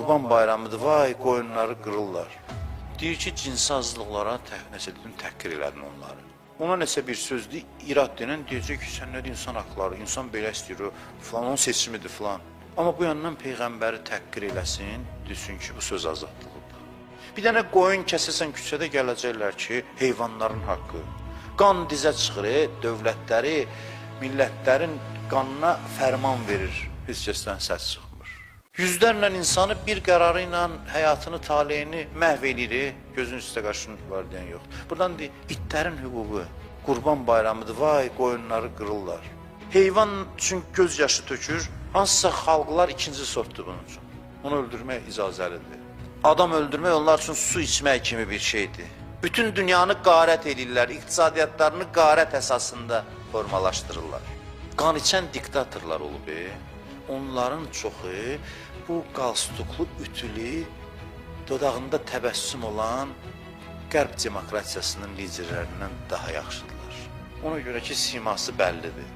Qurban bayramıdır, vay qoyunları qırırlar. Deyir ki, cinsi azlıqlara nəsə dedim, təhqir elədin onları. Ona nəsə bir sözdür, irad denən deyəcək ki, sən nədir insan haqları, insan belə istəyir, o filan, onun seçimidir filan. Amma bu yandan peyğəmbəri təhqir eləsin, desin ki, bu söz azadlığıdır. Bir dənə qoyun kəsəsən küçədə gələcəklər ki, heyvanların haqqı. Qan dizə çıxır, dövlətləri, millətlərin qanına fərman verir, heç kəsdən səs çıxmır. Yüzlərlə insanı bir qərarı ilə həyatını, taleyini məhv eləyir, gözün üstə qaşın var deyən yoxdur. Buradan deyir, itlərin hüququ, Qurban bayramıdır, vay qoyunları qırırlar. Heyvan üçün göz yaşı tökür, hansısa xalqlar ikinci sortdur bunun üçün. Onu öldürmək icazəlidir. Adam öldürmək onlar üçün su içmək kimi bir şeydir. Bütün dünyanı qarət eləyirlər, iqtisadiyyatlarını qarət əsasında formalaşdırırlar. Qan içən diktatorlar olub, onların çoxu bu qalstuklu, ütülü, dodağında təbəssüm olan Qərb demokratiyasının liderlərindən daha yaxşıdırlar. Ona görə ki, siması bəllidir.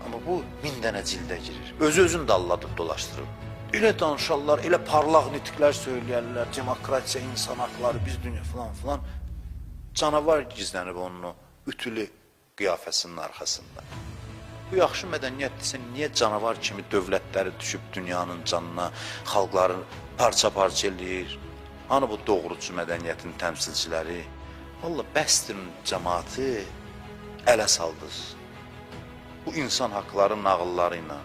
Amma bu 1000 dənə cildə girir. Özü-özünü dalladıb dolaşdırıb. Elə danışarlar, elə parlaq nitqlər söyləyərlər, demokratiya, insan haqları, biz dünya filan filan. Canavar gizlənib onun o ütülü qiyafəsinin arxasında. Bu yaxşı mədəniyyətdirsə, niyə canavar kimi dövlətləri düşüb dünyanın canına, xalqları parça-parça eləyir? Hani bu doğrucu mədəniyyətin təmsilçiləri? Vallahi bəsdir cəmaatı ələ saldınız. Bu insan haqları nağılları ilə.